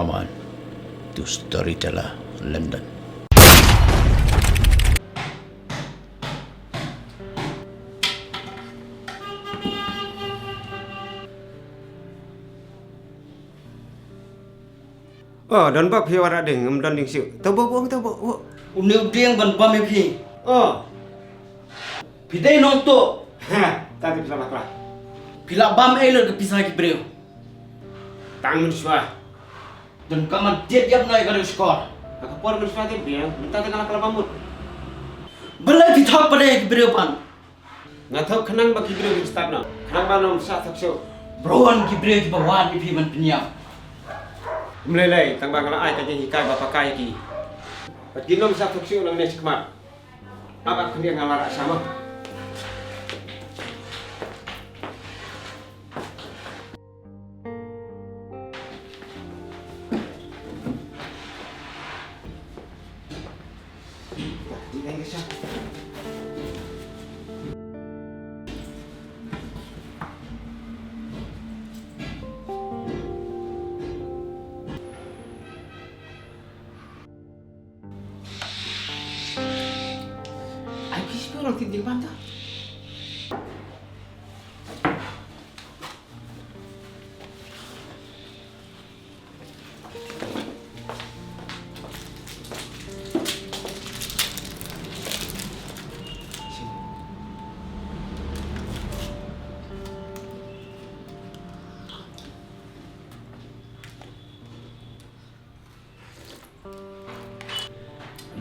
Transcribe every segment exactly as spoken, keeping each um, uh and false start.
Aman, to Storyteller London. Oh, don bok phi wara ding, um don ding siu. To bok bok to bok bok. Une u dieng ban bam ïa phi. Oh. Phi dei nongtuh. Ha, ta ki pisa bakla. Phi la bam ei lut ka pisa ki briew. Tang mynshuwa. Don ka man tied ïap na ka dei skor. Ka por mynshuwa te biang, mynta te nga la kala bam mut. Balei phi thok pade ki briew pan. Nga thok khnang ba ki briew kin stad noh. Khnang ba ym shah thok shuh. Bro, ki briew kiba wan ïa phi ban pynïap. Ym lei lei, tang ba nga la ai ka jinghikai ba pakai ki. Bad ki ym shah thok shuh nangne shakhmat. Ap ap khyndiat nga la rah sha mo. Ai phi shu nang tip ding ban ta.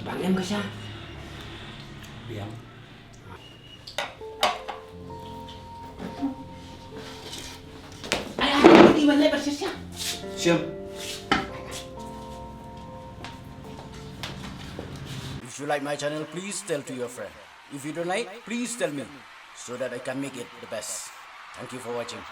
Bang em ka sha. Biang. Ai, ai, ai, ai, ai, ai, ai, ai. Siam. If you like my channel, please tell to your friend. If you don't like, please tell me so that I can make it the best. Thank you for watching.